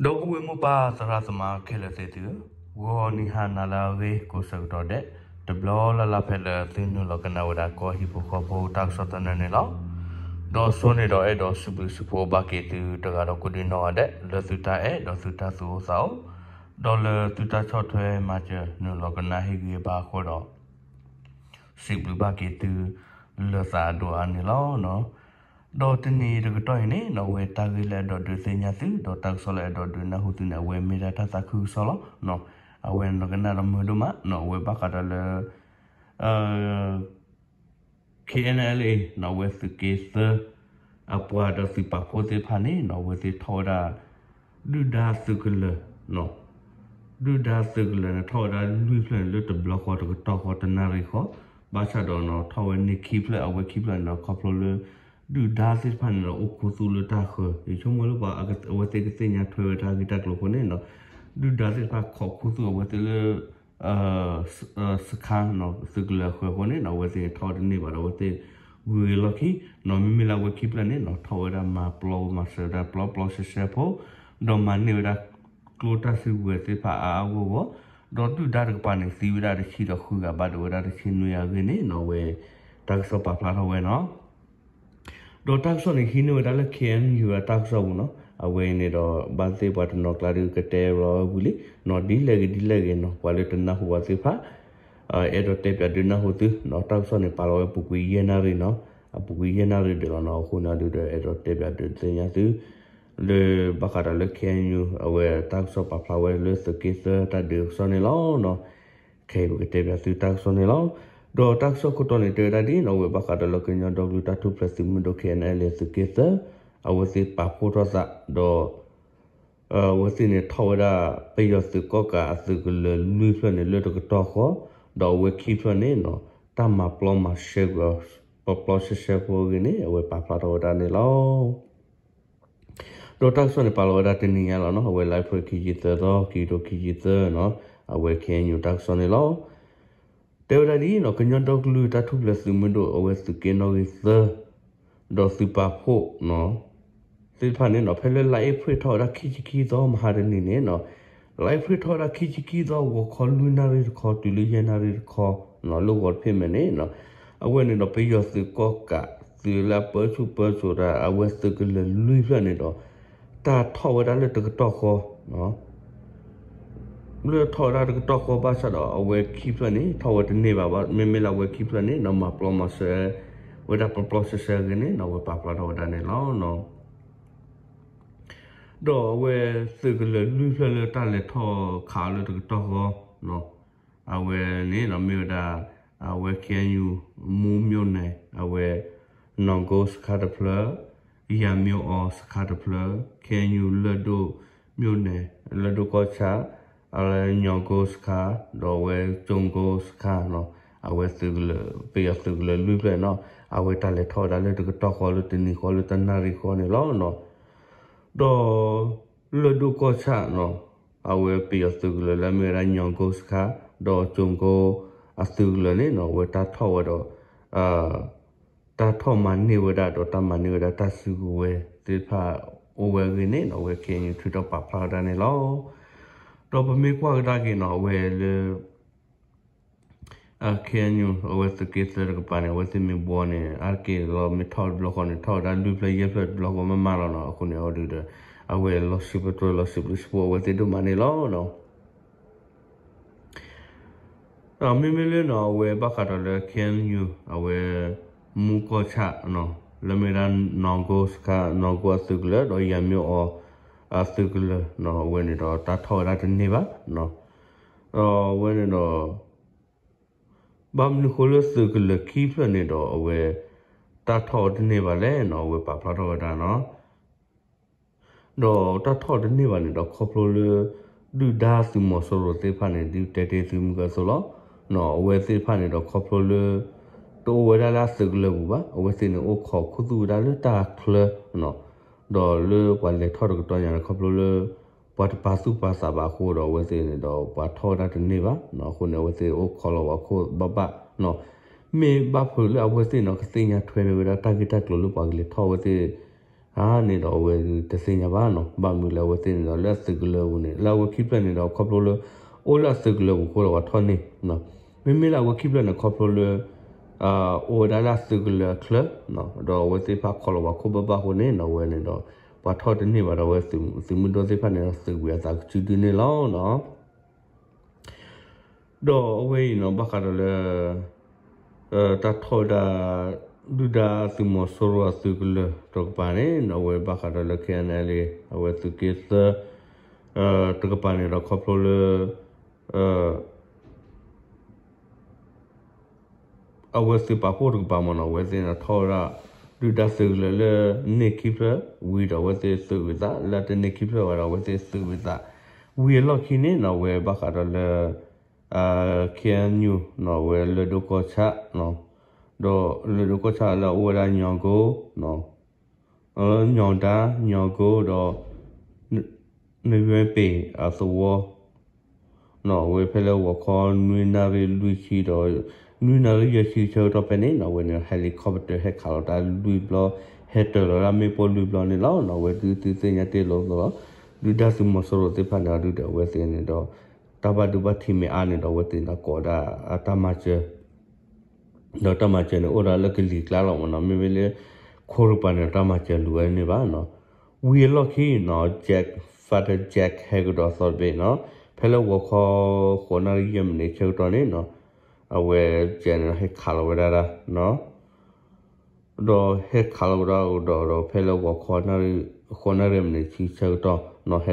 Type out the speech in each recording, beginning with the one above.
ဒီပုၢ်ဝဲၢ်မိၢ်ပၢ်သရၣ်သမါခဲလၢာ်သ့ၣ်သုဧၢ, ဂီၤနံၤဟါနၤလၢအဂ့ၤကိးဆၢကတီၢ်ဒဲး, တဘျီလၢ်လၢ်ဖဲလၢသုနုာ်လီၤကနၣ်ဝဲဒၣ်ကီၢ်ဟံၣ်ဖိဃီဖိတၢ်ကစီၣ်သနၢၣ်န့ၣ်လီၤ. ဒီးဆိန့ၣ်ဒီးအဲၣ်ဒိးစံးဘျုးစံးဖှိၣ်ဘၣ်က့ၤသုတဂၤဒီးကိးဒံနီၢ်ဂၤဒဲး လၢသုတၢ်အဲၣ်ဒီးသုတၢ်သူၣ်အိၣ်သးအိၣ်, ဒီးလၢသုတၢ်ဆီၣ်ထွဲမၤစၢၤနုာ်လီၤကနၣ်ဟ့ၣ်ဂံၢ်ဘါအဃိဒီး စံးဘျုးဘၣ်က့ၤသု လၢသးအဒိၣ်အါန့ၣ်လီၤ. ဒီးတနံၤအံၤတကတီၢ်အံၤန့ၣ်နီၢ် အဝဲတၢ်ဂ့ၢ်လၢအဲၣ်ဒိးဒုးသ့ၣ်ညါသု ဒီးတၢ်ကစီၣ်လၢအဲၣ်ဒိးဒုးနၢ်ဟူသုန့ၣ် အဝဲမ့ၢ်ဒၣ်တၢ်သးခုကစီၣ်လီၤ. အဝဲနီၢ်ကနၣ်ဒီးမုာ်ဒိၣ်မးနီၢ် အဝဲဘၣ်ဃးဒီးလၢ ခ့ၣ်အဲၣ်အဲၣ်လ်အ့ၣ်နီၢ် အဝဲသုးက့သၢ အပှၤဒီးသုးပာ်ဖှိၣ်သ့ၣ်တဖၣ်န့ၣ်နီၢ် အဝဲသ့ၣ်ထီၣ်ဝဲဒၣ် ဒုၣ်ဒါသုးကလၢၤ ဒုၣ်ဒါသုးကလၢၤန့ၣ် ထီၣ်ဝဲဒၣ်လွံၢ်ဖျၢၣ်န့ၣ် လၢတဘျီဃီတကတီၢ်ဃီတနၣ်ရံၣ်ဃီ, ဘၣ်ဆၣ်ဒီးနီၢ် ထီၣ်ဝဲန့ၢ်ခံဖျၢၣ် အဝဲခံဖျၢၣ်န့ၣ်ဒီး ခီဖျိလၢ ဒုၣ်ဒါသ့ၣ်တဖၣ်န့ၣ်ဒီး အိၣ်ခူသူၣ်လၢတၢ်ဃၢၤ ယဆိကမိၣ်လၢပှၤ အဝဲသ့ၣ်ကသ့ၣ်ညါထွဲဝဲတၢ်ဂ့ၢ်တၢ်ကျိၤအဃိန့ၣ်နီၢ် ဒုၣ်ဒါသ့ၣ်တဖၣ်ခိးခူသူၣ်အဝဲသ့ၣ်လၢ စခါနီၢ် သုးကလၢၤအဃၢၤအဃိန့ၣ်နီၢ် အဝဲသ့ၣ်ထီၣ်ဝဲတန့ၢ်ဘၣ်ဒီး အဝဲသ့ၣ်ဂုၤဂ့ၤလီၢ်ခံနီၢ် မ့မ့ၢ်လၢအဝဲခံဖျၢၣ်န့ၣ်နီၢ် ထီၣ်ဝဲဒၣ်မၤပျီမၤစၢၤဝဲဒၣ်ပျီပျီဆှဲဆှဲဖိ ဒီးမၤန့ၢ်ဝဲဒၣ် ကျိတၢ်စုကဝဲၤသ့ၣ်တဖၣ်အါအါဂီၢ်ဂီၢ်, ဒီးဒုၣ်ဒါတကပၤန့ၣ်သံဝဲဒၣ်တဆံဒီးဃုဂၤ ဘၣ်ဒိဝဲဒၣ်တဆံနွံဂၤအဂ့ၢ်န့ၣ်နီၢ် အဝဲ တၢ်ကစီၣ်ပာ်ဖျါထီၣ်ဝဲနီၢ် ဒီးတၢ်ကစီၣ်န့ၣ် ဟံးန့ၢ်ဝဲဒၣ်လၢ ခ့ၣ်အဲၣ်ယူၣ် အတၢ်ကစီၣ်ပူၤနီၢ် အဝဲအံၤန့ၣ်ဒီး ဘၣ်သ့ၣ်ပှၤတနီၤကျါဒုးကတဲလီၤဝဲဝံၤလံနီၢ် ဒ်လဲၣ်ဂ့ၤဒ်လဲၣ်ဂ့ၤနီၢ် ပှၤလၢတနၢ်ဟူဘၣ်သ့ၣ်တဖၣ် အဲၣ်ဒိးတဲပၠးဒုးနၢ်ဟူသုနီၢ် တၢ်ကစီၣ်န့ၣ် ပာ်လီၤဝဲအပူၤကွံာ်ယဲၢ်နၣ်ရံၣ်နီၢ် အပူၤကွံာ်ယဲၢ်နၣ်ရံၣ်ဒံးလီၤနီၢ် အဃိန့ၣ်ဒုးဒီး အဲၣ်ဒိးတဲပၠးဒုးသ့ၣ်ညါသု လၢဘၣ်ဃးဒီးလၢ ခ့ၣ်အဲၣ်ယူၣ် အဝဲတၢ်ကစီၣ်ပာ်ဖျါဝဲလၢသုးက့သၢတၢ်ဒုးကစီၣ်န့ၣ်လီၤနီၢ် ခဲအံၤပကတဲပၠးသုတၢ်ကစီၣ်န့ၣ်လီၤ. ဒီးတၢ်ကစီၣ်ခိၣ်တီန့ၣ် တဲဝဲဒၣ်ဒ်နီၢ် အဝဲဘၣ်ဃးဒီးလၢကညီဒီကလုာ်တၢ်ထူၣ်ဖျဲးသုးမုၢ်ဒိၣ် ခ့ၣ်အဲၣ်အဲၣ်လ်အ့ၣ် သုးက့သၢ အဝဲသ့ၣ်ပာ်ဖှိၣ်ထီၣ်သး ဒီး အဝဲသ့ၣ်န့ၣ်ထီၣ်ဝဲဒၣ် ပယီၤသုးကီၣ်ကးအသုးကလၢၤလွံၢ်ဖျၢၣ်န့ၣ်လၢတကတီၢ်ဃီ, ဒီးအဝဲခံဖျၢၣ်န့ၣ်နီၢ် တၢ်မၤပျီမၤစှဲကွံာ်အီၤ ပျီပျီဆှဲဆှဲဖိအဂ့ၢ်န့ၣ် အဝဲပာ်ဖျါထီၣ်ဝဲဒၣ်န့ၣ်လီၤ. ဒီးတၢ်ကစီၣ်န့ၣ် ပာ်လီၤဝဲဒၣ်တနံၤညါလီၤနီၢ် အဝဲလါအ့ဖြ့ၣ်ခံဆံသၢသီ ခံကထိခံဆံသၢနီၢ် အဝဲ ခ့ၣ်အဲၣ်ယူၣ် တၢ်ကစီၣ်န့ၣ်လီၤ. တဲဝဲဒၣ်ဒ်နီၢ် ကညီဒီကလုာ်တၢ်ထူၣ်ဖျဲးသုးမုၢ်ဒိၣ် အဝဲသုးက့နီၣ်ဂံၢ်သၢ ဒီးသုးပာ်ဖှိၣ်နီၢ် သ့ၣ်တဖၣ်န့ၣ်နီၢ် ဖဲလၢလါအ့ဖြ့ၣ်ထီၣ်ဝဲဒၣ်ခံဆံခံသီမဟါတနံၤန့ၣ်နီၢ် လါအ့ဖြ့ၣ်ထီၣ်ဝဲဒၣ်ခံဆံခံသီ ဂီၤခီလွံၢ်နၣ်ရံၣ်တခီ တုၤလၢယဲၢ်နၣ်ရံၣ်တခီနီၢ် လၢဂီၤတဖ့ၣ်မဲာ်န့ၣ်နီၢ် အဝဲန့ၣ်ဒီး ပယီၤသုးကီၣ်ကး သုးလၢအပၢဆူၣ်ပၢစိးတၢ် အဝဲသုးကလၢၤလွံၢ်ဖျၢၣ်န့ၣ်ဒီး တၢ်ထီၣ်ဝဲဒၣ်လၢတကတီၢ်ဃီ လၢထီၣ်ဝဲဒၣ်တကတီၢ်ဃီဘၣ်ဆၣ်ဒီး အဝဲခံဖျၢၣ်န့ၣ် ထီၣ်ဝဲတန့ၢ်ဘၣ်ဘၣ် မ့မ့ၢ်လၢအဝဲခံဖျၢၣ်န့ၣ်နီၢ် မၤပျီမၤစှဲဝဲဒၣ်ပျီပျီဆှဲဆှဲအဂ့ၢ်န့ၣ်နီၢ် အဝဲပာ်ဖျါထီၣ်ဝဲဒၣ်န့ၣ်လီၤ. ဒီးအဝဲသုးကလၢၤလွံၢ်ဖျၢၣ်လၢတၢ်လဲၤထီၣ်ခးအီၤလၢတကတီၢ်ဃီ အဝဲန့ၣ်နီၢ် မ့ၢ်ဝဲဒၣ် အဝဲ ခ့ၣ်အဲၣ်ယူၣ် မူၤမိၣ်နဲၣ် အဝဲ နီၢ်ကိစခါတဖျၢၣ် ယၤမၠိအီၤစခါတဖျၢၣ် ခ့ၣ်အဲၣ်ယူၣ် လၢၢ်ဒိၣ်မိၣ်နဲၣ် လၢၢ်ဒိၣ်ကီၢ်ဆၣ် အလၢညီကိစခါ ဒီးအဝဲကၠိၤကိစခါနီၢ် အဝဲသုးကလၢၤ ပယီၤသုးကလၢၤလွံၢ်ဖျၢၣ်နီၢ် အဝဲတၢ်လဲၤထီၣ်ဝဲဒၣ်လၢတကတီၢ်ဃီ လၢတနံၤဃီ လၢတနၣ်ရံၣ်ဃီန့ၣ်လီၤနီၢ် ဒီး လၢၢ်ဒိၣ်ကီၢ်ဆၣ်နီၢ် အဝဲပယီၤသုးကလၢၤလၢအမ့ၢ်ဝဲဒၣ်ညီကိစခါ ဒီးကၠိၤကိအသုးကလၢၤန့ၣ်နီၢ် အဝဲတၢ်ထီၣ်ဝဲဒီး တၢ်ထီၣ်မၤန့ၢ်ဝဲဒၣ်ဒီးတၢ်မၤန့ၢ်ဝဲဒၣ်တၢ်စုကဝဲၤသ့ၣ်တဖၣ်အိၣ်ဝဲအဂ့ၢ်န့ၣ်နီၢ် အဝဲ ခ့ၣ်အဲၣ်ယူၣ် ထုးထီၣ်ပာ်ဖျါဝဲဒၣ်န့ၣ်လီၤ. ဒီးပမ့ၢ်ကွၢ်ကဒါက့ၤနီၢ် အဝဲလၢ ခ့ၣ်အဲၣ်ယူၣ် အဝဲသုးက့သၢတကပၤန့ၣ် အဝဲသ့ၣ်မ့ၢ်ဘှီန့ၣ် အါတက့ၢ်လီၤ မ့ၢ်ထီၣ်တဘျီဃီန့ၣ် ထီၣ်ဝဲဒၣ်လွံၢ်ဖျၢၣ်ယဲၢ်ဖျၢၣ်တဘျီဃီမးမးလီၤနီၢ် အဃိန့ၣ်အီၤဒုးဒီး အဝဲလီၤစံးပတြၢၤလီၤစံးဘျုးစံးဖှိၣ်အဝဲသ့ၣ်ဒိၣ်မးန့ၣ်လီၤ. မ့မ့ၢ်လၢနီၢ် အဝဲဘၣ်ဃးဒီးလၢ ခ့ၣ်အဲၣ်ယူၣ် အဝဲ မူၤကီၢ်ဆၣ် လၢမ့ၢ်ဝဲဒၣ် နီၢ်ကိစခါ နီၢ်ကိအသုးကလၢၤ ဒီးယၤမၠိအီၤ အသုးကလၢၤနီၢ် အဝဲန့ၣ်ဒီးတၢ်ထီၣ်ဝဲဒၣ်တန့ၢ်ဘၣ် ဒီးအဝဲန့ၣ်ဒီး ဘၣ်မနုၤဃိလၢသုးကလၢၤခံဖျၢၣ်န့ၣ်ဒီးအဝဲ တၢ်ထီၣ်ဝဲတန့ၢ်ဘၣ်လဲၣ်နီၢ် အဝဲပာ်ဖျါထီၣ်ဝဲဒၣ်နီၢ် ဒီးတၢ်ထီၣ်တန့ၢ်ဘၣ်န့ၣ်ဒီးခီဖျိလၢ ဒုၣ်ဒါသုးမီၤစိရိၤသ့ၣ်တဖၣ်န့ၣ် ဒုးတဲတ့ၢ်သုမုၢ်ကၢသိလီၤ.နီၢ် အဝဲသ့ၣ်တဖၣ်န့ၣ်ဒီးခီဖျိလၢ တအိၣ်ဝဲဒၣ်လၢအသုးကလၢၤပူၤဘၣ် အဝဲသ့ၣ်န့ၣ်အိၣ်ခိးခူသူၣ်ဝဲဒၣ်လၢတၢ်ချၢနီၢ် ဒီးလၢပှၤလဲၤထီၣ်တကတီၢ်ညါန့ၣ် ခီဖျိလၢ ပှၤတပာ်သူၣ်ပာ်သးဘၣ်အဃိဒီးအဝဲသ့ၣ်န့ၣ်ဒီးပှၤထီၣ်ဝဲဒၣ်တန့ၢ်ဘၣ်နီၢ် အဃိန့ၣ် အဝဲသ့ၣ်အိၣ်ခိးလီၤဝဲခိၣ်ဘၣ်ဘၣ်နီၢ် မ့ၢ်ဘၣ်ဖုးလၢအဝဲသ့ၣ်နီၢ် ကသ့ၣ်ညါထွဲန့ၢ်ဝဲဒၣ်တၢ်ဂ့ၢ်တၢ်ကျိၤလၢပှၤကလဲၤထီၣ်အဝဲသ့ၣ် အန့ၣ်ဒီးအဝဲတသ့ၣ်ညါဘၣ်နီၤ, ဘၣ်မနုၤလဲၣ်အဝဲသ့ၣ်န့ၣ်ဒီးလၢအသုးကလၢၤပူၤန့ၣ် လၢအဝဲခံဖျၢၣ်န့ၣ်ဒီးခီဖျိလၢ အိၣ်လၢအသုးကလၢၤပူၤအဃိဒီးပှၤထီၣ်န့ၢ်, မ့မ့ၢ်လၢအဝဲခံဖျၢၣ်န့ၣ် ခီဖျိလၢ အိၣ်ဝဲဒၣ်လၢအသုးကလၢၤအချၢ, ဒီးအဝဲသ့ၣ်တဖၣ်ခိးလီၤပှၤခိၣ်ဘၣ်ဘၣ်အဃိန့ၣ်နီၤ အဝဲန့ၣ်ဒီး ပှၤထီၣ်တန့ၢ်ဘၣ်ဒီးအဝဲသုးမုၢ်ဒိၣ်သ့ၣ်တဖၣ်န့ၣ်ဒီး သုးကွံာ်အသးကစုဒုန့ၣ်လီၤနီၤ. ဒီးအဝဲအံၤနီၤ ဘၣ်ဃးဒီးလၢ တၢ်ထီၣ်ဝဲဒၣ် ဒုၣ်ဒါသုးမီၤစိရိၤအသုးကလၢၤတကပၤန့ၣ်နီၤ အဝဲဘၣ်ဃးဒီးလၢ ခဲအံၤန့ၣ်လံ အဝဲသုးက့သၢ တကပၤန့ၣ်ဒီးခီဖျိလၢ အဝဲသုးပာ်ဖှိၣ်တကပၤမ့ၢ်နီၤ အဝဲသ့ၣ်န့ၣ်ထီၣ်ဝဲဒၣ် ဒုၣ်ဒါသုးကလၢၤလၢန့ၢ်ခံဖျၢၣ်ဝံၤဒီးအဝဲသ့ၣ်သုးကွံာ်သး လၢတန့ၢ်ခံဖျၢၣ်ဘၣ်ဒီးအဝဲသ့ၣ်သုးကွံာ်သး ဝံၤအလီၢ်ခံန့ၣ်နီၤ အဝဲဘၣ်ဃးဒီးလၢ KNU နီၤ အဝဲလၢၢ်ဒိၣ်ကီၢ်ဆၣ် ဒီးလၢၢ်ဒိၣ်ကီၢ်ဆၣ်လၢအအိၣ်ဝဲဒၣ်ညီကိ ညီဒါ ညီကိဒီး နယွဲပ့ၤအသဝီ အဝဲဖဲလၢဂီၤခီနွံနၣ်ရံၣ်လွံၢ်ဆံဒီး နွံနၣ်ရံၣ်ယဲၢ်ဆံဆၢကတီၢ်ဖဲန့ၣ်နီၤ အဝဲန့ၣ် helicopter ဟဲခးလီၤတၢ်လွံၢ်ဘျီ ဟဲတၢၤလီၤဒၣ်မ့ၣ်ပိၢ်လွံၢ်ဘျီန့ၣ်လီၤ. အဝဲဒုးသုသ့ၣ်ညါတ့ၢ်လိာ်သးလီၤ ဒုၣ်ဒါသုးမီၤစိရိၤသ့ၣ်တဖၣ်န့ၣ် ဒုးဒီးအဝဲသ့ၣ်န့ၣ်ဒီး တၢ်ဘၣ်ဒိဘၣ်ထံးမ့ၢ်အါန့ၣ်ဒီး အဝဲသ့ၣ်န့ၣ်ကိးဒၣ်တၢ်မၤစၢၤ ဒီးတၢ်မၤစၢၤန့ၣ် အိၣ်ဒၣ်လၢကလံၤကျါလီၤမ့ၢ်နီၤ မ့မ့ၢ်လၢ ခိတကပၤန့ၣ် တၢ်မၤစၢၤလူၤဝဲန့ၣ်ဘၣ်နီၤ. ဝံၤအလီၢ်ခံနီၤ Jack Fighter Jack ဟဲကဒီးသီတဘ့ၣ်နီၤ ဖဲလၢဂီၤခီ ဃိးနၣ်ရံၣ်ယဲၢ်မံးနံးဆၢကတီၢ်န့ၣ်နီၤ အဝဲ Jack န့ၣ် ဟဲခးလီၤဝဲဒၣ် ဒီးဟဲခးလီၤကဒီးကဒီးဒီး ဖဲလၢဂီၤခီ ဃိးနၣ်ရံၣ်မံးနံးဆံဆၢကတီၢ်နီၤ ဟဲတၢၤလီၤကဒီးဝဲဒၣ်ဘိခံဖျၢၣ်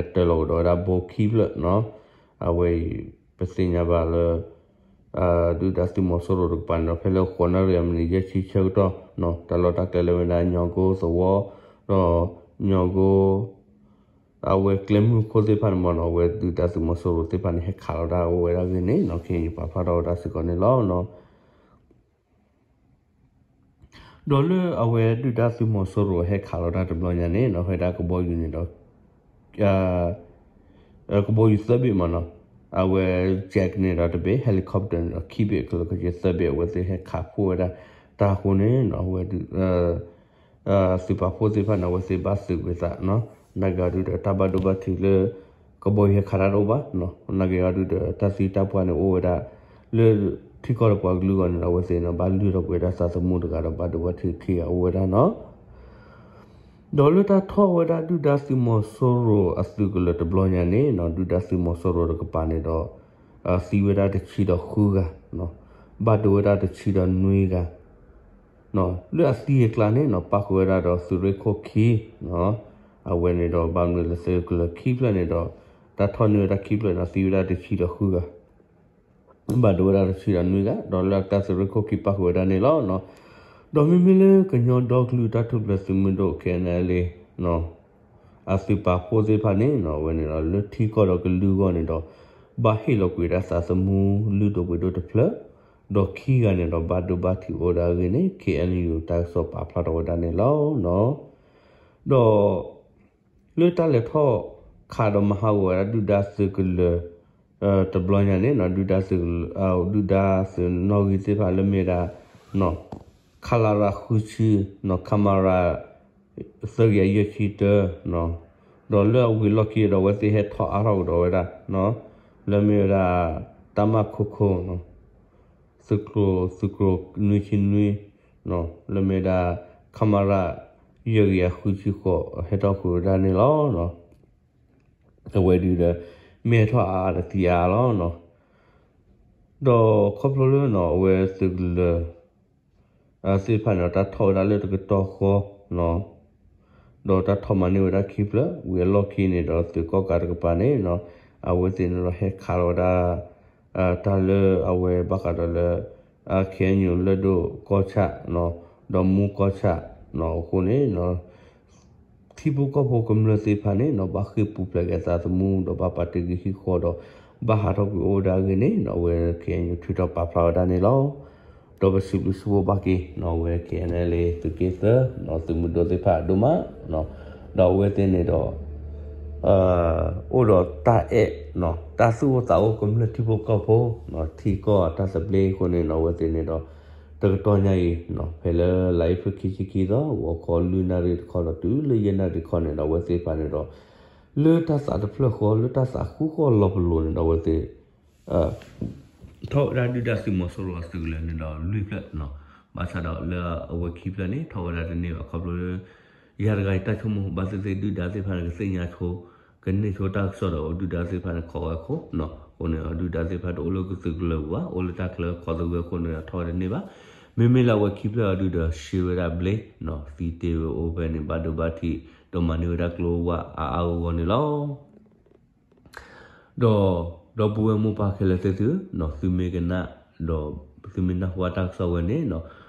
နီၤ. အဝဲအံၤ ပသ့ၣ်ညါဘၣ်လၢ ဒုၣ်ဒါသုးမီၤစိရိၤတကပၤန့ၣ်ဒီး ဖဲလၢဃိးနၣ်ရံၣ်မံးနံးယဲၢ်ဆံဆၢကတီၢ်နီၤ တၢ်လီၢ်တၢ်ကျဲလၢမ့ၢ်ဒၣ်ညီကိသဝီ ဒီးညီကိ အဝဲကျဲမုၢ်ခိၣ်သ့ၣ်တဖၣ်န့ၣ်မ့ၢ်နီၤ အဝဲဒုၣ်ဒါသုးမီၤစိရိၤသ့ၣ်တဖၣ်န့ၣ် ဟဲခးလီၤဒၣ်အိၣ်ဝဲဒၣ်ဂ့ၢ်န့ၣ်နီၤ ခဲအံၤပာ်ဖျါထီၣ်ဝဲဒၣ်စ့ၢ်ကီးန့ၣ်လီၤ. ဒီးလၢအဝဲဒုၣ်ဒါသုးမီၤစိရိၤဟဲခးလီၤတၢ်တဘျီညါန့ၣ်နီၤ ဖဲဒၣ်ကဘီယူၤန့ၣ်ဒီး ကဘီယူၤသၢဘ့ၣ်မ့ၢ်နီၤ အဝဲ Jack န့ၣ်ဒီးတဘ့ၣ် helicopter န့ၣ်ဒီးခံဘ့ၣ် ကလၢကဆ့သၢဘ့ၣ် အဝဲသ့ၣ်ဟဲခးဖှိၣ်ဝဲဒၣ်တၢ်အဃိန့ၣ်နီၤ အဝဲ သုးပာ်ဖှိၣ်သ့ၣ်တဖၣ်န့ၣ် အဝဲသ့ၣ်ဘၣ်သုးကွံာ်သးနီၤ နာ်က့အီၤဒုးဒီးတၢ်ဘၣ်ဒိဘၣ်ထံးလၢ ကဘီယူၤဟဲခးတၢ်တအိၣ်ဘၣ်နီၤ နာ်က့အီၤဒုးဒီးတၢ်သံတၢ်ပှၢ်န့ၣ်အိၣ်ဝဲဒၣ် လၢထံကီၢ်ဒီးပှၤကလုာ်အဂီၢ်န့ၣ်ဒီး အဝဲသ့ၣ်န့ၣ် ဘၣ်လုၢ်ထီၣ်ကွံာ်ဝဲဒၣ်သးသမူတဂၤဒီးဘၣ်ဒိဘၣ်ထံးခံဂၤအိၣ်ဝဲဒၣ်နီၤ ဒီးလၢတၢ်ထီၣ်ဝဲဒၣ်ဒုၣ်ဒါသုးမီၤစိရိၤအသုးကလၢၤတဘျီညါန့ၣ်နီၤ ဒုၣ်ဒါသုးမီၤစိရိၤတကပၤန့ၣ်ဒီး သံဝဲဒၣ်တဆံဒီးဃုဂၤ, ဘၣ်ဒိဝဲဒၣ်တဆံဒီးနွံဂၤ, လၢအသံအကျါန့ၣ်နီၤ ပၣ်ဃုာ်ဝဲဒၣ်ဒီးသုးရ့ၣ်ခိၣ်ခံ, အဝဲန့ၣ်ဒီးဘၣ်မနုၤလၢသုးကလၢၤခံဖျၢၣ်န့ၣ်ဒီး တၢ်ထီၣ်န့ၢ်ဝဲဒၣ်ခံဖျၢၣ်န့ၣ် သံဝဲဒၣ်တဆံဒီးဃုဂၤ ဘၣ်ဒိဝဲဒၣ်တဆံဒီးနွံဂၤ, ဒီးလၢအတၢ်သုးရ့ၣ်ခိၣ်ခံပၣ်ဃုာ်ဝဲဒၣ်န့ၣ်လီၤ. ဒီးမ့မ့ၢ်လၢကညီဒီကလုာ်တၢ်ထူၣ်ဖျဲးသုးမုၢ်ဒိၣ် ခဲအံၤန့ၣ်လံ အသုးပာ်ဖှိၣ်သ့ၣ်တဖၣ်န့ၣ်နီၤ အဝဲန့ၣ်ဒီး လၢထံကီၢ်ဒီးကလုာ်အဂီၢ်န့ၣ်ဒီး ဘၣ်ဟ့ၣ်လီၤကွံာ်ဝဲဒၣ်သးသမူလုၢ်ဒိၣ်ပှ့ၤဒိၣ်တဖျၢၣ်, ဒီးခံဂၤန့ၣ်ဒီးဘၣ်ဒိဘၣ်ထံးအိၣ်ဝဲဒၣ်အဂ့ၢ်န့ၣ် ခ့ၣ်အဲၣ်ယူၣ် တၢ်ကစီၣ်ပာ်ဖျါထီၣ်ဝဲဒၣ်န့ၣ်လီၤ. ဒီး လၢတၢ်လဲၤထီၣ်ခးဒီးမၤဟးဂီၤဝဲဒၣ်ဒုၣ်ဒါသုးကလၢၤ တဘျီညါန့ၣ်နီၤ ဒုၣ်ဒါသုး ဒုၣ်ဒါသုးနီၣ်ဂံၢ်သ့ၣ်တဖၣ်လၢမ့ၢ်ဝဲဒၣ် ခလရ ဃုဆံ, ခမရ သၢကယၤယဲၢ်ဆံတၢ, ဒီးလၢအဝံၤလီၢ်ခံဒီးအဝဲသ့ၣ်ဟဲထီၣ်အါထီၣ်ကဒီးဝဲဒၣ် လၢမ့ၢ်ဝဲဒၣ် တၢ်မၤခိခိ သုးကျိၤ သုးကျိၤနွံဆံနွံ လၢမ့ၢ်ဝဲဒၣ် ခမရ ယဲၢ်ကယၤဃုဆံဃိး ဟဲထီၣ်ဃုာ်ဝဲဒၣ်န့ၣ်လီၤ. အဝဲဒုးဒီး မ့ၢ်ဟဲထီၣ်အါအါဒီးသံအါအါလီၤ. ဒီးခီဖျိလၢနီၤ အဝဲသုးကလၢၤ သ့ၣ်တဖၣ်န့ၣ်ဒီး တၢ်ထီၣ်ဝဲဒၣ်လၢတကတီၢ်ဃီ ဒီးတၢ်ထီၣ်မၤန့ၢ်ဝဲဒၣ်ခံဖျၢၣ် ဝံၤအလီၢ်ခံန့ၣ်ဒီး သုးကီၣ်ကးတကပၤန့ၣ်နီၤ အဝဲသ့ၣ်န့ၣ်ဒီးဟဲခးလီၤဝဲဒၣ် တၢ်လၢအဝဲဘၣ်ဃးဒီးလၢ ခ့ၣ်အဲၣ်ယူၣ် လၢၢ်ဒိၣ်ကီၢ်ဆၣ် ဒီးမူကီၢ်ဆၣ် အဃိန့ၣ် ထံဖိကီၢ်ဖိကမျၢၢ်သ့ၣ်တဖၣ်န့ၣ်နီၤ ဘၣ်ဃ့ၢ်ပူၤဖျဲးက့ၤအသးသမူ ဒီးဘၣ်ပာ်တ့ၢ်ကွံာ်ဟံၣ်ဃီဒီး ဘၣ်ဟးထီၣ်ကွံာ်အိၣ်ဝဲဒၣ်အဂ့ၢ်န့ၣ်နီၤ အဝဲ ခ့ၣ်အဲၣ်ယူၣ် ထုးထီၣ်ပာ်ဖျါဝဲဒၣ်န့ၣ်လီၤ. ဒီးပစံးဘျုးစံးဖှိၣ်ဘၣ်က့ၤနီၤ အဝဲ ခ့ၣ်အဲၣ်ယူၣ် သုးက့သၢ သုးမုၢ်ဒိၣ်သ့ၣ်တဖၣ်ဒိၣ်မး ဒီးအဝဲသ့ၣ်န့ၣ်ဒီး အိၣ်ဒီးတၢ်အဲၣ် တၢ်သူၣ်အိၣ်သးအိၣ်ကမျၢၢ်ထံဖိကီၢ်ဖိ ထံကီၢ်အတၢ်သဘျ့အဃိန့ၣ်နီၤ အဝဲသ့ၣ်န့ၣ်ဒီး တကတီၢ်ညါအံၤ ဖဲလၢလါအ့ဖြ့ၣ်ခံဆံခံသီ ဂီၤခီလွံၢ်နၣ်ရံၣ်တခီဒီးတုၤလၢယဲၢ်နၣ်ရံၣ်တခီန့ၣ်ဒီး အဝဲသ့ၣ်တဖၣ်န့ၣ်ဒီး လၢတၢ်သးတဖျၢၣ်ဃီ လၢတၢ်သးဃူဃီလီၤပလိာ်န့ၣ်ဒီး အဝဲသ့ၣ် ထီၣ်ဝဲဒၣ်ဒုၣ်ဒါသုးမီၤစိရိၤအသုးကလၢၤန့ၣ်ဒီးလွံၢ်ဖျၢၣ်နီၤ, ဘၣ်ဆၣ်ဒီးလၢအဝဲခံဖျၢၣ်န့ၣ် ထီၣ်ဝဲဒၣ်တန့ၢ်ဘၣ် ခီဖျိလၢ ယၤတဂၤအံၤတၢ်ဆိကမိၣ် ဘၣ်သ့ၣ်သ့ၣ်ဒုၣ်ဒါသ့ၣ်တဖၣ်န့ၣ် ကသ့ၣ်ညါဆိ ကန့ၢ်ဆိတၢ်ကစီၣ်ဒီး ဒုၣ်ဒါသ့ၣ်တဖၣ်န့ၣ် ခိးဝဲအခိၣ်နီၤ, အဃိန့ၣ် ဒုၣ်ဒါသ့ၣ်တဖၣ်တအိၣ်လၢကသုးကလၢၤပူၤဘၣ် အိၣ်လၢတၢ်ချၢခီသဂၢၢ်အဃိန့ၣ် ထီၣ်ဝဲတန့ၢ်ဘၣ်. မ့မ့ၢ်လၢအဝဲခံဖျၢၣ်အံၤဒုးဒီး ရှဲဝဲဒၣ်ဘျ့နီၤ, သံတ့ၢ်ဝဲအိၣ်ဖဲန့ၣ် ဘၣ်ဒိဘၣ်ထံး ဒီးမၤန့ၢ်ဝဲဒၣ်ကျိဝဲအါအါဂီၢ်ဂီၢ်န့ၣ်လီၤ. ဒီး ဒီပုၢ်ဝဲၢ်မိၢ်ပၢ်ခဲလၢာ်သ့ၣ်သုဧၢ, သုမ့ၢ်ကနၣ် ဒီးသုမ့ၢ်နၢ်ဟူတၢ်ကစီၣ်ဝဲန့ၣ်နီၤ,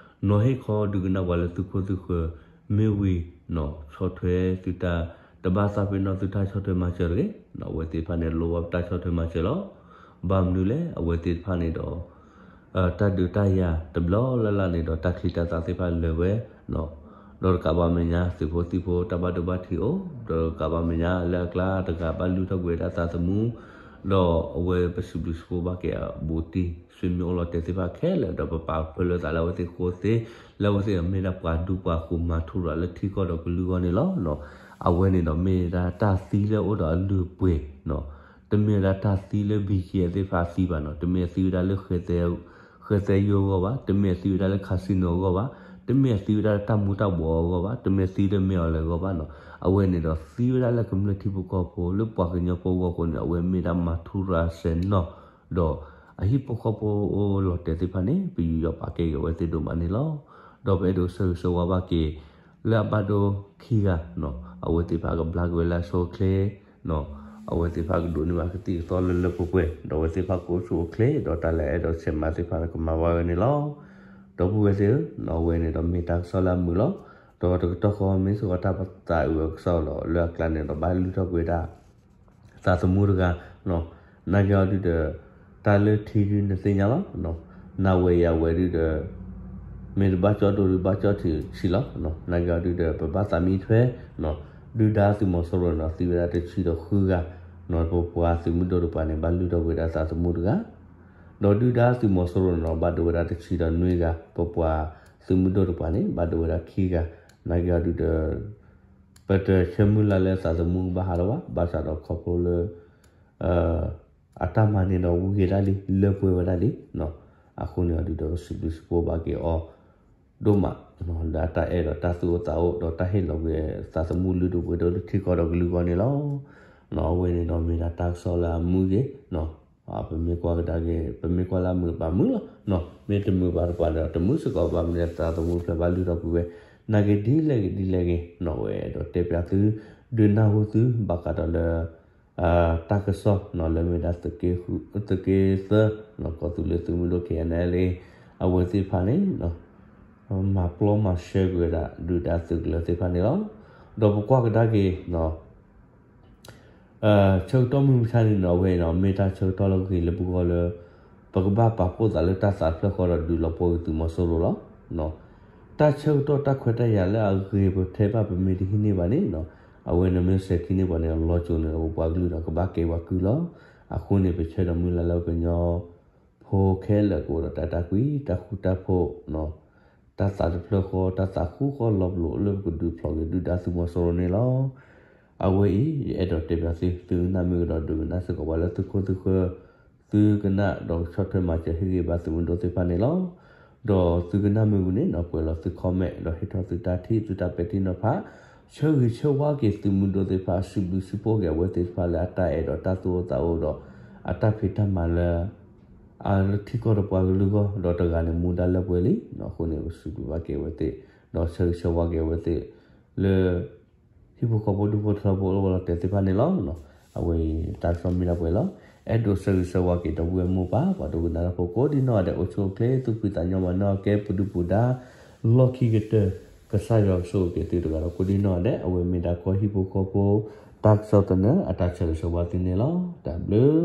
နီၤဟ့ၣ်ခီဒုးကနၣ်ပှၤလၢသုခိၣ်သုဃၢၤ မ့ၢ်ဝံၤနီၤ ဆီၣ်ထွဲသုတၢ် တဘၣ်သးပ့ၤနီၣ်သုတၢ်ဆီၣ်ထွဲမၤစၢၤတဂ့ၤ, အဝဲသ့ၣ်တဖၣ်န့ၣ် လိၣ်ဘၣ်ပတၢ်ဆီၣ်ထွဲမၤစၢၤလီၤ. ဘၣ်မနုၤလဲၣ် အဝဲသ့ၣ်တဖၣ်န့ၣ်ဒီး တၢ်ဒုးတၢ်ယၤတဘျီလၢ်လၢ်န့ၣ်ဒီး တၢ်ချံတၢ်သၣ်သ့ၣ်တဖၣ်လၢာ်ဝဲ ဒီးတကးဘၣ်မဲာ်ညါ သုးဖိသံၣ်ဖိတၢ်ဘၣ်ဒိဘၣ်ထံးအိၣ်, ဒီးတကးဘၣ်မဲာ်ညါလၢအကျါတဂၤဘၣ်လုၢ်ထီၣ်ကွံာ်ဝဲဒၣ်သးသမူ, ဒီးအဝဲပစံးဘျုးစံးဖှိၣ်ဘၣ်က့ၤအဘူးတံၢ် ဆွေမျိုးအိၣ်လီၤတဲာ်သ့ၣ်တဖၣ်ခဲလၢာ် ဒီးပပာ်ဖၢလၢသးလၢအဝဲသ့ၣ်ဃိသ့, လၢအဝဲသ့ၣ်အမ့ၢ်ဒၣ်ပှၤဒူပှၤဃိၤမၤထူရၤလၢထံကီၢ်ဒီးကလုာ်အဂီၢ်န့ၣ်လီၤ. အဝဲန့ၣ်ဒီးမ့ၢ်ဒၣ်တၢ်သံလၢအအိၣ်ဒီးအလုၢ်အပှ့ၤနီၤ, တမ့ၢ်ဝဲဒၣ်တၢ်သံလၢ ဘံက့ သ့ၣ်တဖၣ်သံဘၣ်နီၤ, တမ့ၢ်အသံဝဲဒၣ်လၢ ဃဲသဲယိအဂီၢ်ဘၣ်, တမ့ၢ်အသံဝဲဒၣ်လၢ casino အဂီၢ်ဘၣ်, တမ့ၢ်အသံဝဲဒၣ်လၢတၢ်မူၤတၢ်ဘှီးအဂီၢ်ဘၣ်, တမ့ၢ်အသံလၢ မဲာ်အီၤလဲၣ် အဂီၢ်ဘၣ်နီၤ, အဝဲန့ၣ်ဒီးသံဝဲဒၣ်လၢကမျၢၢ်ထံဖိကီၢ်ဖိ လၢပှၤကညီဖိအဂီၢ်အဃိန့ၣ် အဝဲမ့ၢ်ဒၣ်မၤထူရၤစဲၤနီၤ, ဒီးအဟံၣ်ဖိဃီဖိအိၣ်လီၤတဲာ်သ့ၣ်တဖၣ်န့ၣ် ပယူးယီၣ်ပာ်ကဲက့ၤအဝဲသ့ၣ်ဒိၣ်မးန့ၣ်လီၤ. ဒီးပအဲၣ်ဒိးဆၢဂ့ၤဆၢဝါဘၣ်က့ၤ လၢအဘၣ်ဒိခံဂၤနီၤ, အဝဲသ့ၣ်တဖၣ်ကဘျါက့ၤဝဲလၢအဆိအချ့နီၤ, အဝဲသ့ၣ်တဖၣ်ကဒိးန့ၢ်ဘၣ်ကသံၣ်ကသီလၢလၢပှဲၤပှဲၤ ဒီးအဝဲသ့ၣ်တဖၣ်ကအိၣ်ဆူၣ်အိၣ်ချ့ ဒီးတၢ်လၢအအဲၣ်ဒိးဆဲးမၤသ့ၣ်တဖၣ်န့ၣ် ကမၤဘၣ်ဝဲန့ၣ်လီၤ. ဒီပုၢ်ဝဲၢ်သ့ၣ်ဧၢ, အဝဲန့ၣ်ဒီးမ့ၢ်တၢ်ကစီၣ်လၢအမုာ်လီၤ. ဒီးတကတီၢ်ဃီမ့ၢ်စ့ၢ်ကီးတၢ်ပသးအုးအကစီၣ်လီၤ လၢအကျါန့ၣ်ဒီးဘၣ်လုၢ်ထီၣ်ကွံာ်ဝဲဒၣ် သးသမူတဂၤနီၤ, နာ်က့အီၤဒုဒီး တၢ်လၢထံဒုနသ့ၣ်ညါလီၤ. နဝဲယၤဝဲဒုဒီး မ့ၢ်တဘၣ်ကၠီၣ်ဒိၣ်ဒုဘၣ်ကၠီၣ်ထံးဆံးလီၤ. နာ်က့အီၤဒုဒီး ပဘၣ်သးမံထွဲ ဒုၣ်ဒါသုးမီၤစိရိၤန့ၣ်ဒီး သံဝဲဒၣ်တဆံဒီးဃုဂၤနီၤ, ပပှၤသုးမုၢ်ဒိၣ်တပှၤန့ၣ် ဘၣ်လုၢ်ထီၣ်ကွံာ်ဝဲဒၣ်သးသမူတဂၤ ဒီးဒုၣ်ဒါသုးမီၤစိရိၤန့ၣ်ဒီး ဘၣ်ဒိဝဲဒၣ်တဆံဒီးနွံဂၤ, ပပှၤသုးမုၢ်ဒိၣ်တပှၤန့ၣ် ဘၣ်ဒိဝဲဒၣ်ခံဂၤ, နာ်က့အီၤဒုဒီး ပတဆၢမုၢ်လၢ်လၢသးသမူဘၣ်ဟးထီၣ်ဘၣ်, ဘၣ်ဆၣ်ဒီးခီဖျိလၢ အတၢ်မၤန့ၣ်ဒီးဝံၤက့ၤဒၣ်လံ လၢပှဲၤဝဲဒၣ်လံနီၤ, အဃိန့ၣ်အီၤဒုဒီးပစံးဘျုးစံးဖှိၣ်ဘၣ်က့ၤအီၤ ဒိၣ်မး လၢအတၢ်အဲၣ်ဒီးတၢ်သူၣ်အိၣ်သးအိၣ် ဒီးတၢ်ဟ့ၣ်လီၤကွံာ်သးသမူလုၢ်ဒိၣ်ပှ့ၤဒိၣ်လၢထံကီၢ်ဒီးကလုာ်အဂီၢ်န့ၣ်လီၤ. အဝဲန့ၣ်ဒီးမ့ၢ်ဒၣ်တၢ်ကစီၣ်လၢအမုာ်ဂ့ၤ, ပမ့ၢ်ကွၢ်ကဒါက့ၤ ပမ့ၢ်ကွၢ်လၢအမုာ်ဘၣ်မုာ်လီၤ, မ့ၢ်တမုာ်ဘၣ်တပၤဒီးတမုာ်စ့ၢ်ကီးဘၣ်မနုၤသးသမူဖျၢၣ်ဘၣ်လုၢ်ထီၣ်ကွံာ်ဝဲ, နာ်က့ဒ်လဲၣ်ဂ့ၤဒ်လဲၣ်ဂ့ၤနီၤ ဝဲအဲၣ်ဒိးတဲပၠးသု ဒုးနၢ်ဟူသုဘၣ်ဃးဒီးလၢ တၢ်ကစီၣ်လၢမ့ၢ်ဒၣ်သုးက့သၢ ကီၢ်သူလ့ၤသုးမုၢ်ဒိၣ် KNLA အဝဲသ့ၣ်တဖၣ်န့ၣ် မၤပျီမၤရှဲကွံာ်ဝဲဒၣ်ဒုၣ်ဒါသုးကလၢၤသ့ၣ်တဖၣ်န့ၣ်လီၤ. ဒီးပကွၢ်ကဒါက့ၤ ဆၢကတီၢ်မုၢ်မဆါန့ၣ်နီၤ အဝဲအံၤနီၤ မ့ၢ်တၢ်ဆၢကတီၢ်လၢဂ့ၤလၢပဂီၢ်လၢ ပကဘၣ်ပာ်ဖှိၣ်သးလၢတၢ်သးတဖျၢၣ်ဃီဒီးဒုးလီၤပှီၢ်က့ၤသုးမီၤစိရိၤလီၤ. တၢ်ဆၢကတီၢ်တၢ်ခွဲးတၢ်ယာ်လၢအဂ့ၤပထဲဘၣ်ပမ့ၢ်တဟံးန့ၢ်ဘၣ်န့ၣ်နီၤ အဝဲန့ၣ်မ့ၢ်စဲၤခံန့ၢ်ပှၤန့ၣ် လီၤစိၤန့ၣ်ဒီးပပှၤကလုာ်ဒီးကဘၣ်ကဲပှၤကုၢ်လီၤ. အဃိန့ၣ် ပဆၢဒီးမုၢ်လၢ်လၢပကညီဖိခဲလၢာ်ကအိၣ်ဒီးတၢ်အဲၣ်တၢ်ကွံ တၢ်ဃူတၢ်ဖိး တၢ်သးတဖျၢၣ်ဃီ တၢ်သးဃူဃီလီၤပလိာ်လၢပကဒုးဖျိးက့ၤဒုၣ်ဒါသုးမီၤစိရိၤန့ၣ်လီၤ. အဝဲအံၤ ယအဲၣ်ဒိးတဲပၠးသု သုကနၣ်မ့ၢ်ကဒီးဒုးကနၣ်စ့ၢ်ကီးပှၤလၢသုခိၣ်သုဃၢၤ သုကနၣ်ဒီးဆီၣ်ထွဲမၤစၢၤဟ့ၣ်ဂံၢ်ဘါသုးမုၢ်ဒိၣ်သ့ၣ်တဖၣ်န့ၣ်လီၤ. ဒီးသုကနၣ်မ့ၢ်ဝံၤန့ၣ်နီၤ ပှဲၤလီၤသု comment ဒီးဟ့ၣ်ထီၣ်သုတၢ်ထံၣ်သုတၢ်ပဲာ်ထံနီၤဖး ဆၢဂ့ၤဆၢဝါက့ၤသုးမုၢ်ဒိၣ်သ့ၣ်တဖၣ် စံးဘျုးစံးဖှိၣ်က့ၤအဝဲသ့ၣ်တဖၣ်လၢအတၢ်အဲၣ်ဒီးတၢ်သူၣ်အိၣ်သးအိၣ်ဒီး အတၢ်ဖံးတၢ်မၤလၢ အလၢထံကီၢ်ဒီးပှၤကလုာ်အဂီၢ် ဒီးတဂၤန့ၣ်မူဒါလၢပှဲၤလံနီၤ. အဃိန့ၣ် ပစံးဘျုးဘၣ်က့ၤအဝဲသ့ၣ် ဒီးဆၢဂ့ၤဆၢဝါက့ၤအဝဲသ့ၣ် လၢ ဟံၣ်ဖိဃီဖိဒူၣ်ဖိထၢဖိလၢဝဲလီၤတဲာ်သ့ၣ်တဖၣ်န့ၣ်လီၤ. အဝဲအံၤတၢ်ကစီၣ်မ့ၢ်ဒၣ်ပှဲၤလီၤ. အဲၣ်ဒိးဆၢဂ့ၤဆၢဝါက့ၤဒီပုၢ်ဝဲၢ်မိၢ်ပၢ် ပှၤဒိကနၣ်တၢ်ဖိကိးဒံနီၢ်ဂၤဒဲး အိၣ်ဆူၣ်အိၣ်ချ့ သူၣ်ဖှံသးညီမၤနၢၤကဲပဒုၣ်ပဒါ လီၢ်ခံကတၢၢ် ကစၢ်ယွၤကဆိၣ်ဂ့ၤက့ၤသုတဂၤဒီးကိးဒံနီၢ်ဂၤဒဲး အဝဲမ့ၢ်ဒၣ်ကီၢ်ဟံၣ်ဖိဃီဖိ တၢ်ကစီၣ်သနၢၣ် အတၢ်ဆၢဂ့ၤဆၢဝါသုန့ၣ်လီၤ. တၢ်ဘျုး